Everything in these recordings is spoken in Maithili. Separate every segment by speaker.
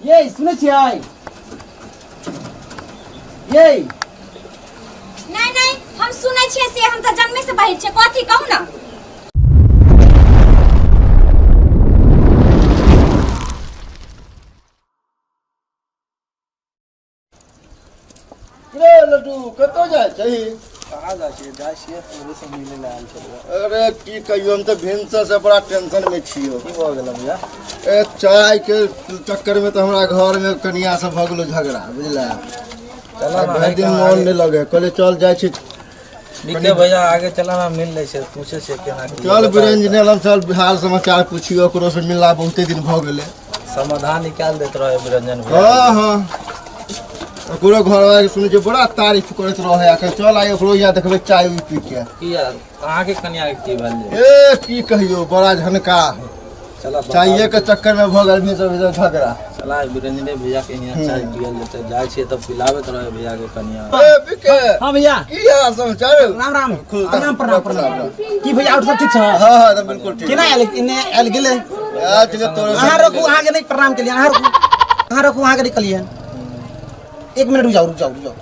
Speaker 1: ये सुनै छियै ये?
Speaker 2: नहीं नहीं, हम सुनै छियै से हम तऽ जन्मे से बहिर छियै। कथी कहू ना?
Speaker 3: रे लड्डू, कतऽ जाइ छही?
Speaker 4: कहाँ जाइ छियै? जाइ छियै, तोरे से मिले लए आयल छलियै।
Speaker 3: अरे की कहियो, हम तऽ भिनसर से बड़ा टेंशन में छियो।
Speaker 4: की भऽ गेल भैया?
Speaker 3: ए चाय के चक्कर में तऽ हमरा घर में कनिया से भऽ गेलो झगड़ा, बुझला?
Speaker 4: चला ना।
Speaker 3: भरि दिन मन नहि लगे, कहले चल जाइ छी।
Speaker 4: निके भैया, आगे चला ना, मिल लै छै, पूछे छै केना की।
Speaker 3: चल बिरंजन लग चल, हाल समाचार पूछियो, ओकरो से मिलला बहुते दिन भऽ गेलै।
Speaker 4: समाधान निकाल देत रहे बिरंजन भैया।
Speaker 3: हाँ हाँ, ओकरो घर वाला के सुनै छियै बड़ा तारीफ करैत रहे, आ कहे चल आइ ओकरो यहाँ देखबै चाय उय पी के।
Speaker 4: की यार, अहाँके कनिया के की भेल जे?
Speaker 3: ए की कहियो, बड़ा झनका है।
Speaker 4: चला।
Speaker 3: चाइए के चक्कर में भऽ गेल भीतर भीतर झगड़ा।
Speaker 4: चला, बिरंजने भैया के यहाँ चाय पियल जेतै। जाइ छियै तऽ पिलाबैत रहे भैया के कनिया।
Speaker 3: ए बिके।
Speaker 1: हाँ भैया।
Speaker 3: की हाल समाचार?
Speaker 1: राम राम।
Speaker 3: खुश।
Speaker 1: प्रणाम प्रणाम प्रणाम। की भैया, और सब ठीक छै?
Speaker 3: हाँ हाँ, एकदम बिल्कुल ठीक।
Speaker 1: केना आयल, एने आयल गेलै?
Speaker 3: आयल छलै तोरे
Speaker 1: अहाँ रखू, अहाँके नहि प्रणाम केलियै। अहाँ रखू, अहाँ रखू, अहाँके नहि कहलियै। एक मिनट रुक जाओ, रुक जाओ, रुक जाओ।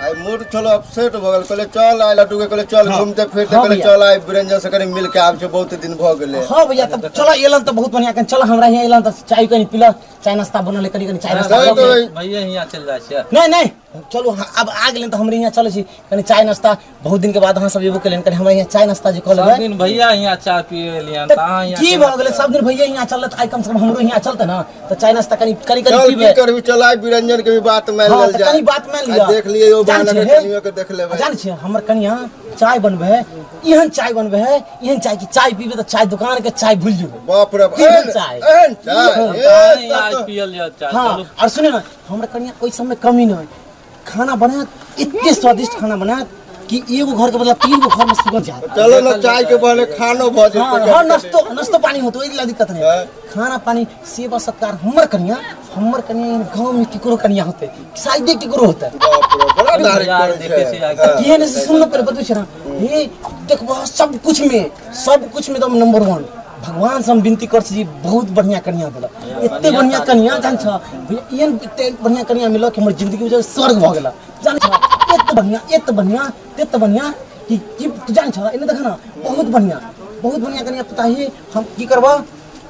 Speaker 3: आइ मूड छलो अपसेट भऽ गेल, कहले चल आइ लड्डू के, कहले चल घूमते फिरते, कहले
Speaker 1: भैया।
Speaker 3: चल आइ बिरंजन से कनि मिल के आब छै, बहुत दिन भऽ गेलै।
Speaker 1: हाँ भैया, तब चलो, एलन तऽ बहुत बढ़िया। कनि चलो हमरा यहाँ, एलन तऽ चाय कनि पीला, चाय नाश्ता बनल है, कनि कनि चाय नाश्ता
Speaker 3: नहीं
Speaker 1: भऽ गेलै।
Speaker 3: तो
Speaker 4: भैया हियाँ चलि जाइ छियै।
Speaker 1: नहीं नहीं, चलू। हाँ, अब आ गेलन तऽ हमरे यहाँ चलै छी, कनि चाय नाश्ता। बहुत दिन के बाद अहाँ सब एबो केलन, कनि हमरा यहाँ चाय नाश्ता जे कऽ
Speaker 4: सब
Speaker 1: लेबै।
Speaker 4: दिन भैया हियाँ चाय पिए लियन तऽ अहाँ हियाँ
Speaker 1: की
Speaker 4: केना?
Speaker 1: भऽ गेलै? सब दिन भैया यहाँ चलत, आइ कम से कम हमरो यहाँ चलते ना, तऽ चाय नाश्ता कनि कनि कनि
Speaker 3: चल की
Speaker 1: पीबै।
Speaker 3: करबी, चल आइ बिरंजन के भी बात मान
Speaker 1: हाँ
Speaker 3: लेल
Speaker 1: तऽ
Speaker 3: जाय।
Speaker 1: कनि बात मान लिअ।
Speaker 3: आइ देख लियै ओ
Speaker 1: जान
Speaker 3: बहाना
Speaker 1: छियै
Speaker 3: के
Speaker 1: हे?
Speaker 3: कनियो के देख लेबै।
Speaker 1: जान छियै, हमर कनिया चाय बनबै है, एहन चाय बनबै है, एहन चाय कि चाय पीबै तऽ चाय दुकान के चाय भूल जेबै।
Speaker 3: बाप रे बाप,
Speaker 1: एहन
Speaker 3: एहन
Speaker 1: चाय।
Speaker 3: एहन चाय?
Speaker 1: हाँ।
Speaker 3: ए,
Speaker 4: अहाँ
Speaker 3: तब
Speaker 4: हियाँ
Speaker 3: तऽ-
Speaker 4: पियल जायत चाय।
Speaker 1: हाँ।
Speaker 4: चलू।
Speaker 1: और सुनियो ना, हमर कनिया ओहि सबमे कमी नहि है। खाना बनायत, एते स्वादिष्ट खाना बनायत कि एगो घर के बदला तीन गो घर में सुगंध जात।
Speaker 3: चलो ना, चाय के बहाने खानो भऽ जेतै।
Speaker 1: हाँ हाँ, नाश्तो नाश्तो पानी होतो, ओहि ला दिक्कत नहीं।
Speaker 3: हाँ।
Speaker 1: खाना पानी, सेवा सत्कार, हमर कनिया, हमर कनिया एहन गांव में केकरो कनिया होते शायदे केकरो होते।
Speaker 3: बाप रे, बड़ा तारीफ
Speaker 4: यार,
Speaker 3: करै
Speaker 4: देखै
Speaker 3: छै।
Speaker 4: छी आइ।
Speaker 3: हाँ।
Speaker 1: केहन से सुनलो पर बतबै छै ना, हे देखबो सब कुछ में, सब कुछ में एकदम नंबर वन। भगवान से हम विनती कर छी, बहुत बढ़िया कनिया देलक, एते बढ़िया कनिया। जान छ भैया, एहन एते बढ़िया कनिया मिलल कि हमर जिंदगी में स्वर्ग भऽ गेल। जान छ, एते बढ़िया, एते बढ़िया, एते बढ़िया कि की तू जान छ? एने देख ना, बहुत बढ़िया, बहुत बढ़िया कनिया। पता ही हम की करबो,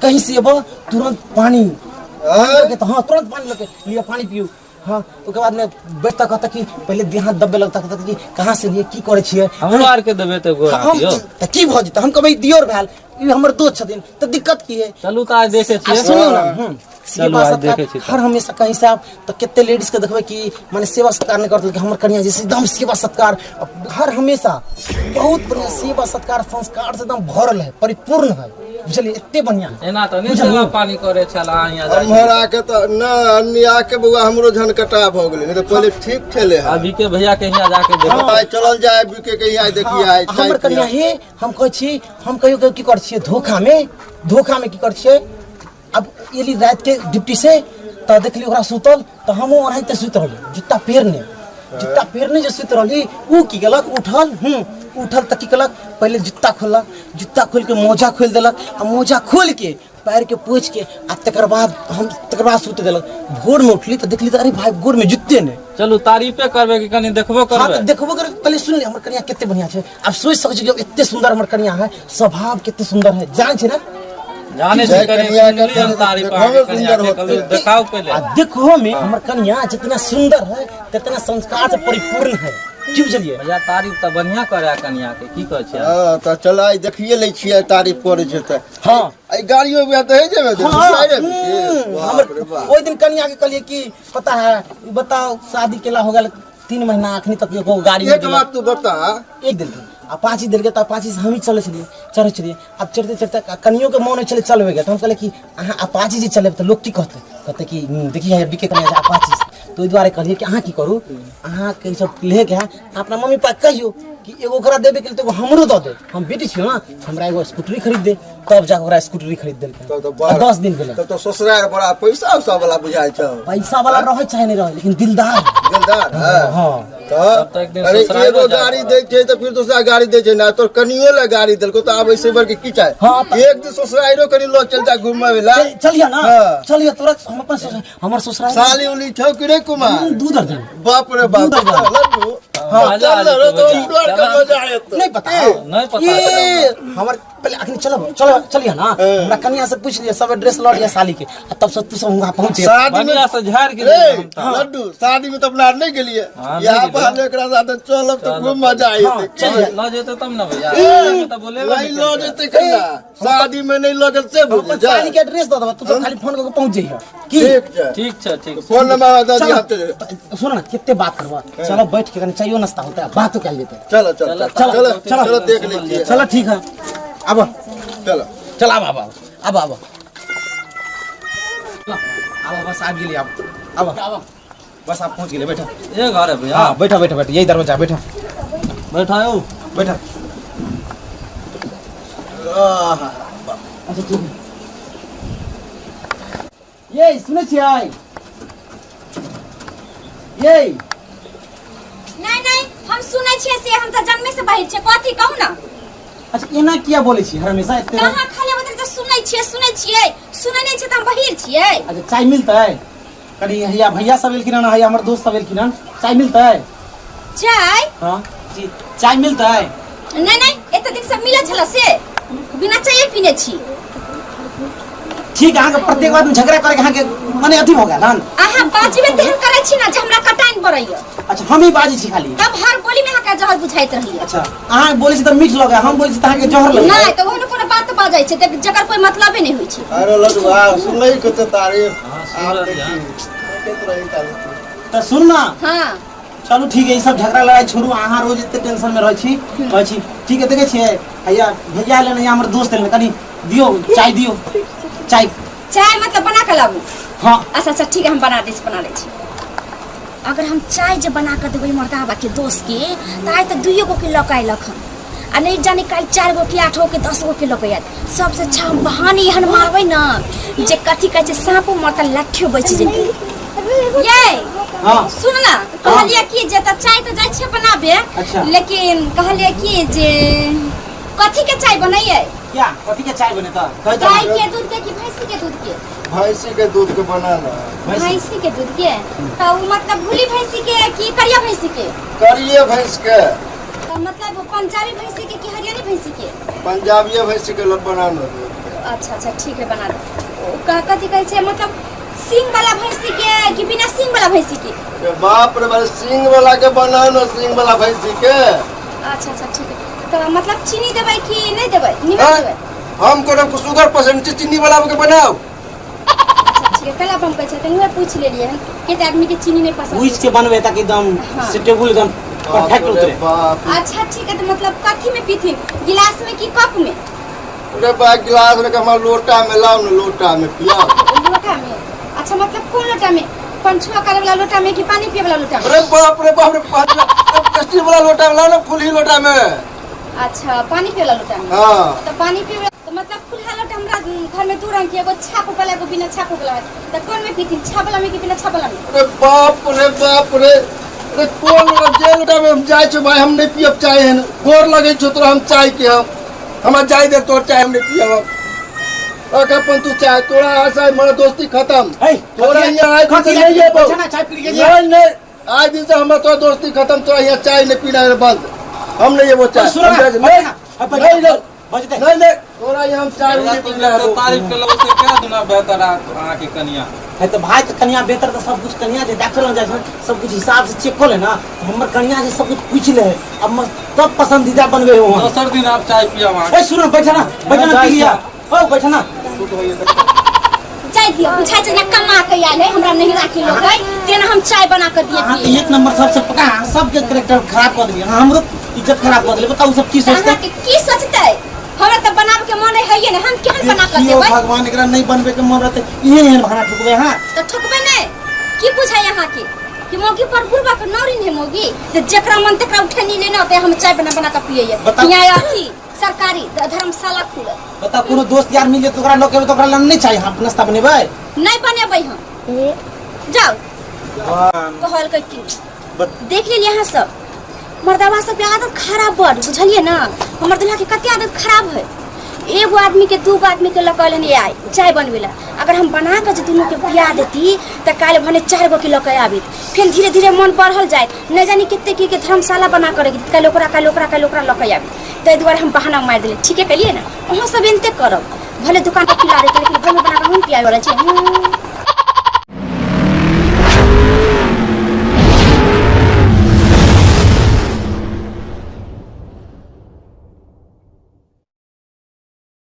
Speaker 1: कहीं से एबो तुरंत पानी लगे तो हाँ, तुरंत पानी लगे, लिअ पानी पियू। हाँ, ओकर बाद में बैठता, कहता कि पहले देह हाथ दबे लगता, कहता कि कहाँ से लिए, की करै छियै।
Speaker 4: हमरो आरके देबै तऽ गोर
Speaker 1: हम
Speaker 4: हाथ यौ।
Speaker 1: तऽ की भऽ जेतै? हम कहबै दियोर भेल, ई हमर दोस्त छथिन, तऽ दिक्कत की है?
Speaker 4: चलू तऽ आइ देखै
Speaker 1: आ
Speaker 4: छियै।
Speaker 1: सुनियौ ना,
Speaker 4: चलू,
Speaker 1: सेवा
Speaker 4: आइ
Speaker 1: सत्कार
Speaker 4: देखै छी तऽ।
Speaker 1: हर हमेशा कहीं से आप तऽ कते लेडीज के देखबै कि माने सेवा सत्कार नहि करत, लेकिन हमर कनिया जे छै एकदम सेवा सत्कार हर हमेशा बहुत बढ़िया, सेवा सत्कार संस्कार से एकदम भरल है, परिपूर्ण है, बुझलियै? एते बढ़िया।
Speaker 4: एना तऽ नहि सेवा पानी करै छल अहाँ हियाँ जाइ
Speaker 3: एम्हर आके तऽ न अन्य आके बौआ हमरो झनकटा भऽ गेलै, नहि तऽ पहिले ठीक छलै हँ।
Speaker 4: अभी के भैया के हियाँ जाके देखो।
Speaker 3: आइ चलल जाय बीके के यहाँ, देखिए आइ चाय
Speaker 1: हमर कनिया
Speaker 3: पियब।
Speaker 1: हे, हम कहै छी, हम कहियो कहियो की करै छियै, धोखा में, धोखा में की करै छियै, अब एली रात के ड्यूटी से तऽ देखली ओकरा सुतल, तऽ हमहूँ ओनाहिते सुति रहली, जुत्ता पहिरने, जुत्ता पहिरने जे सुति रहली, उ की केलक, उठल, उठल तऽ की केलक, पहिले जुत्ता खोललक, जुत्ता खोलि के मोजा खोलि देलक, आ मोजा खोलि के पैर के पोछि के आ तकर बाद हम तकर बाद सुति देलक। भोर में उठली तऽ देखली तऽ अरे भाई, गोर में जुत्ते नहि।
Speaker 4: चलू, तारीफे करबै कि कनि देखबो
Speaker 1: हाँ
Speaker 4: करबै?
Speaker 1: तऽ देखबो कर, पहले सुन ले, हमर कनिया कते बढ़िया छै। आब सोचि सकै छी कि एते सुंदर हमर कनिया है, स्वभाव कते सुंदर है, जान छै ना?
Speaker 4: जाने छी।
Speaker 3: जय
Speaker 4: कनि
Speaker 3: कनिया के
Speaker 4: सुनली हम तारीफ
Speaker 3: देखबो
Speaker 4: अहाँके कनिया
Speaker 3: सुंदर
Speaker 4: के,
Speaker 3: होतै।
Speaker 4: कभी देखाउ पहिले।
Speaker 1: आ देखो में हमर कनिया जितना सुंदर है तितना संस्कार से परिपूर्ण है, की बुझलियै?
Speaker 4: भैया, तारीफ तऽ बढ़िया करे कनिया के, की कहै छियै?
Speaker 3: हँ तऽ चल आइ देखिए लै छियै, तारीफ करै छै तऽ।
Speaker 1: हाँ।
Speaker 3: एहि गाड़ियो वएह तऽ हे जेबै।
Speaker 1: हाँ,
Speaker 3: साइडे में। बाप
Speaker 1: हमर
Speaker 3: रे बाप।
Speaker 1: ओहि दिन कनिया के कहलियै कि पता है, ई बताओ, शादी केला हो गेल 3 महीना, अखनी तक एगो गाड़ी नहि
Speaker 3: एक
Speaker 1: देलक।
Speaker 3: बात तू बता।
Speaker 1: एक दिन अपाची देलकै तऽ अपाची से हमही चलै छलियै, चढ़ै छलियै। आब चढ़ते चढ़ते कनियो के मोन होइ छलै चलबैके, तऽ हम कहलियै कि अहाँ अपाची जे चलेबै तऽ लोक की कहतै? कहतै कि देखिए बिके कनिया जे अपाची से। तऽ ओहि दुआरे कहलियै कि अहाँ की करू, अहाँके ई सब लेके है अपना मम्मी पापा कहियौ कि एगो ओकरा देबे के लिए तऽ एगो हमरो दऽ दे, हम बेटी छियै ने, हमरा एगो स्कूटरी खरीद दे। तब जाके ओकरा स्कूटरी खरीद देलकै।
Speaker 3: तब तऽ
Speaker 1: आ
Speaker 3: बड़
Speaker 1: 10 दिन भेलै।
Speaker 3: तब तऽ ससुराल बड़ा पैसा उसा वाला बुझाइ छौ।
Speaker 1: पैसा वाला रहै चाहे नहि रहै, लेकिन दिलदार।
Speaker 3: दिलदार। दुकानदार है
Speaker 1: हाँ
Speaker 3: तऽ
Speaker 4: तब तऽ एक दिन
Speaker 3: अरे
Speaker 4: ससुरालो
Speaker 3: एगो
Speaker 4: जाय
Speaker 3: गाड़ी
Speaker 4: पड़त।
Speaker 3: दै छै तऽ फिर दोसरा गाड़ी दै छै ना तोर कनियो ला गाड़ी देलको तऽ आब ऐसे बढ़ के की चाहे
Speaker 1: हाँ, तऽ-
Speaker 3: एक दिन ससुराइरो कनी लऽ चल जा घुमावे ला
Speaker 1: चलिए ना
Speaker 3: हाँ।
Speaker 1: चलिए तोरा हम अपन हमर ससुराल
Speaker 3: साली उली छौ कि रे कुमार
Speaker 1: 2 दर्जन
Speaker 3: बाप रे बाप
Speaker 1: दू दर्जन।
Speaker 3: लड्डू हाँ
Speaker 4: मजा आ
Speaker 3: चल रे
Speaker 4: जेतौ
Speaker 3: तो
Speaker 4: भैया।
Speaker 3: हमरो आर के
Speaker 4: चला।
Speaker 3: मजा आयत
Speaker 1: नहीं पता
Speaker 3: ए,
Speaker 4: नहीं पता
Speaker 1: ये हमर पहले अखनी चलो चलो चलिए ना हमरा कनिया से पूछ लिया सब एड्रेस लऽ लिया साली के आ तब से तू सब वहां पहुंच
Speaker 3: शादी में
Speaker 4: बढ़िया से झाड़ के
Speaker 3: रे
Speaker 4: देबै हम तऽ।
Speaker 3: लड्डू शादी में तो अपना आर नहीं गेलिए
Speaker 4: हाँ, नहीं
Speaker 3: यहाँ
Speaker 4: गेलियै।
Speaker 3: पर हम एकरा साथे चलब तो खूब मजा
Speaker 1: हाँ,
Speaker 3: आयत
Speaker 1: चलिए।
Speaker 4: लऽ जेतै तब ने भैया अहाँके तऽ बोलेबे
Speaker 3: नहीं
Speaker 4: नहि
Speaker 3: लऽ
Speaker 4: केलकै।
Speaker 3: जेतै कन्या शादी में नहीं लऽ गेल से
Speaker 1: हम
Speaker 3: भूल
Speaker 1: अपन
Speaker 3: जा
Speaker 1: साली के एड्रेस दऽ देबा तू सब खाली फोन कऽ के पहुंच जइह की
Speaker 3: ठीक छै
Speaker 4: ठीक छै ठीक छै
Speaker 3: फोन नंबर दऽ
Speaker 1: चलो
Speaker 3: दिहऽ तेरे।
Speaker 1: सुन ना कितने बात करबा चलो बैठ के कनी चाइयो नाश्ता होता है बातो कल जेते
Speaker 3: चलो चलो
Speaker 4: चलो,
Speaker 3: चलो
Speaker 1: चलो,
Speaker 3: चलो चलो देख लै छियै
Speaker 1: चलो ठीक है आब
Speaker 3: चलो
Speaker 1: चल आब आब आब आब आब बस आबि गेलियै आब आब बस आप पहुंच गेलियै बैठो
Speaker 4: ये घर है भैया
Speaker 1: हाँ बैठो बैठो बैठो यही दरवाजा बैठो
Speaker 4: बैठा हो
Speaker 1: बैठो अच्छा ठीक है ये सुनै छियै ये
Speaker 2: नहीं नहीं हम सुनै छियै से हम तऽ जन्मे से बहिर छियै कथी कहू ना
Speaker 1: अच्छा एना किया बोलै छी हर हमेशा एते
Speaker 2: कहाँ खाली बतल तऽ सुनै छियै सुनै छियै सुनै नहि छियै तऽ हम बहिर छियै
Speaker 1: अच्छा चाय मिलतै कनी हैया भैया सब एलखिन हन हैया हमर दोस्त सब एलखिन हन चाय मिलतै
Speaker 2: चाय
Speaker 1: हाँ जी चाय मिलतै
Speaker 2: नहीं नहीं एते दिन से मिलल छल से बिना चाय पीने छी
Speaker 1: ठीक अहाँके प्रत्येक बात में झगड़ा करके अहाँके मने अथी भऽ गेल हन
Speaker 2: अहाँ बाजबे तेहन करै छी ना जे हमरा कटाइन पड़ैया
Speaker 1: अच्छा हम ही बाजै छी खाली
Speaker 2: तब हर बोली में अहाँके जहर बुझाइत रहैया
Speaker 1: अच्छा अहाँ बोलै छी तऽ मीठ लगै हम बोलै छी तऽ अहाँके जहर लगै
Speaker 2: नहीं तऽ ओहनो कोनो बात बाजै छै तऽ जकर कोई मतलबे नहीं होइ छै
Speaker 3: अरे लडुआ सुनलै कते तारीफ
Speaker 4: हाँ, सुन
Speaker 3: आप
Speaker 4: रहली
Speaker 3: देखी
Speaker 4: हन।
Speaker 3: देखैत रही तारीफ
Speaker 1: तऽ सुन ना
Speaker 2: हाँ
Speaker 1: चलू ठीक है ई सब झगड़ा लड़ाई छोड़ू अहाँ रोज एते टेंशन में रहै छी कहै छी ठीक है देखै छियै भैया भैया एलै ने हमर दोस्त एलै कनी दियौ चाय दियौ चाय
Speaker 2: चाय मतलब बना के लाबू
Speaker 1: हाँ
Speaker 2: अच्छा अच्छा ठीक है हम बना दै छी बना लै छी अगर हम चाय जे बना कऽ देबै मर्दाबा के दोस्त के तऽ आइ तऽ दुइयो गो के लऽ कऽ अयलक हन आ नहि जाने काल्हि 4 गो के 8 गो के 10 गो के लऽ कऽ आयत सबसे अच्छा हम बहाने एहन मारबै ने जे कथी कहै छै साँपो मरता लाठियो बचि जेतै ये
Speaker 1: हाँ
Speaker 2: सुन ना कहलियै कि जे तऽ चाय तऽ जाइ छियै बनाबे
Speaker 1: अच्छा।
Speaker 2: लेकिन कहलियै कि जे कथी के चाय बनैयै
Speaker 1: क्या कथी के चाय बने तऽ कहि दऽ
Speaker 2: गाय के दूध के कि भैंसी के दूध के
Speaker 3: भैंसी के दूध के बना ना
Speaker 2: भैंसी के दूध के तऽ ओ मतलब भूली भैंसी के कि करिया भैंसी के
Speaker 3: करिए भैंस के
Speaker 2: तऽ मतलब पंजाबी भैंसी के कि हरियाणी भैंसी के
Speaker 3: पंजाबिये भैंसी के लोग बना ना दूध के।
Speaker 2: अच्छा अच्छा ठीक है बना दे ओ कथी कहै छै मतलब सींग वाला भैंसी के कि बिना सींग वाला भैंसी के
Speaker 3: रे बाप रे बाप सींग वाला के बना ना सींग वाला भैंसी के
Speaker 2: अच्छा अच्छा ठीक है तऽ मतलब चीनी देबै कि नहि देबै नीमक
Speaker 3: हैं?
Speaker 2: देबै
Speaker 3: हम कोनो शुगर पेशेंट छी चीनी वाला के बनाओ
Speaker 2: अच्छा ठीक है कल हम कहै छै तऽ उहे पूछि लेलियै हन कते आदमी के चीनी नहि पसंद
Speaker 1: पूछ के बनबे ताकि एकदम
Speaker 2: हाँ।
Speaker 1: सुटेबल एकदम परफेक्ट
Speaker 3: बाप रे
Speaker 1: उतरे
Speaker 3: बाप
Speaker 2: अच्छा ठीक है तऽ मतलब कथी में पीथिन गिलास में कि कप में
Speaker 3: रे बा गिलास में हमरा लोटा में लाओ ना लोटा में पियाओ
Speaker 2: लोटा में अच्छा मतलब कोन लोटा में पंचुआ करे वाला लोटा में कि पानी पिए वाला लोटा में
Speaker 3: अरे बाप रे बाप रे पाँच स्टील वाला लोटा में लाओ ना फुलही लोटा में
Speaker 2: अच्छा पानी पिए वाला लोटा में
Speaker 3: हाँ
Speaker 2: तो पानी पिए वाला तो मतलब फुलहा लोटा हमरा घर में दू रंग के एगो छाप वाला एगो बिना छाप वाला है तो कौन में पीथिन छाप वाला में कि बिना छाप वाला में
Speaker 3: अरे बाप रे बाप रे अरे कोन लोटा जे लोटा में हम जाइ छौ भाई हम नहीं पियब चाय हन गोर लगै छौ तोरा हम चाय के हम हमरा जाय दे तोर चाय हम नहीं पियब रख अपन तू चाय तोरा आशा है मोर दोस्ती खत्म
Speaker 1: ए,
Speaker 3: तोरा
Speaker 1: कथी-
Speaker 3: यहाँ आइ दिन से
Speaker 1: कथी
Speaker 3: नहीं अयबौ
Speaker 1: अच्छा ना, चाय पी के जा।
Speaker 3: नहीं नहीं आइ दिन से हमरा तोरा दोस्ती खत्म तोरा यहाँ चाय नहीं पीना है बंद हम नहीं अयबो चाय
Speaker 1: सुनो ना,
Speaker 3: हम जाइ छी।
Speaker 1: बैठ ना,
Speaker 3: नहीं
Speaker 1: बैठ
Speaker 3: नहीं
Speaker 1: ना,
Speaker 3: नहीं
Speaker 1: बजते।
Speaker 3: नहीं नहीं तोरा यहाँ हम चाय नहीं पीना है
Speaker 4: तारीफ केलक से क्या दुना बेहतर अहाँके कनिया
Speaker 1: है तो भाई के कनिया बेहतर तो सब कुछ कनिया जे डॉक्टर लग जाइ छै सब कुछ हिसाब से चेक कर ले ना तो हमर कनिया जे सब कुछ पूछ ले है अब मस्त तब पसंदीदा बनबे हो वहाँ
Speaker 4: दोसर दिन आप चाय पियब अहाँ
Speaker 1: ए सुनो बैठा ना बैठा ना पी लिया ओ बैठा ना
Speaker 2: चाय दियो बुझाइ छै ना कमा के आयल है हमरा नहीं राखी लोग है तेना हम चाय बना के दिए
Speaker 1: अहाँ
Speaker 2: पिए
Speaker 1: एक नंबर सबसे पका अहाँ सबके करेक्टर खराब कऽ देलियै अहाँ हमरो इज्जत खराब कऽ देलियै बताउ सब की
Speaker 2: तऽ
Speaker 1: सोचतै
Speaker 2: अहाँके की सोचतै हमरा तऽ बनाबे के मन है ने हम केहन बना के
Speaker 1: देखियौ
Speaker 2: देबै
Speaker 1: भगवान एकरा नहीं बनबे के मन रहतै इहे एहन भाड़ा ठुकबै अहाँ
Speaker 2: तऽ ठकबै नहि की बुझाइ अहाँके कि मौगी पर बुढ़बा के नौरी ने मौगी जे जेकरा मन तकरा उठेनी लेना ते हम चाय बना बना के पियै
Speaker 1: बताउ।
Speaker 2: यहाँ अथी सरकारी धर्मशाला खुलल
Speaker 1: बताउ कोनो दोस्त यार मिल जेतै ओकरा लऽ के एबै तऽ ओकरा लग नहि चाही अहाँ नाश्ता बनेबै
Speaker 2: नहीं बनेबै हम जाउ कहलकै की देख लेलियै अहाँ सब मर्दवा सबके आदत खराब बड़ बुझलियै ने। हमर दुल्हा के कते आदत खराब है। एगो आदमी के दूगो आदमी के लऽ कऽ एलहन आइ चाय बनबै लए। अगर हम बना कऽ जे दुनू के पिया देती तऽ काल्हि भने 4 गो के लऽ कऽ आबित। फेर धीरे धीरे मन बढ़ल जाइत, नहि जानी कते की के धर्मशाला बना कऽ रखि, काल्हि ओकरा, काल्हि ओकरा, काल्हि ओकरा लऽ कऽ आबित। ताहि दुआरे हम बहाना मारि देलियै। ठीके केलियै ने? अहूँ सब एनते करब, भले दुकान पर पिला देते लेकिन घरमे बना कऽ हम पियाबै वाला छी।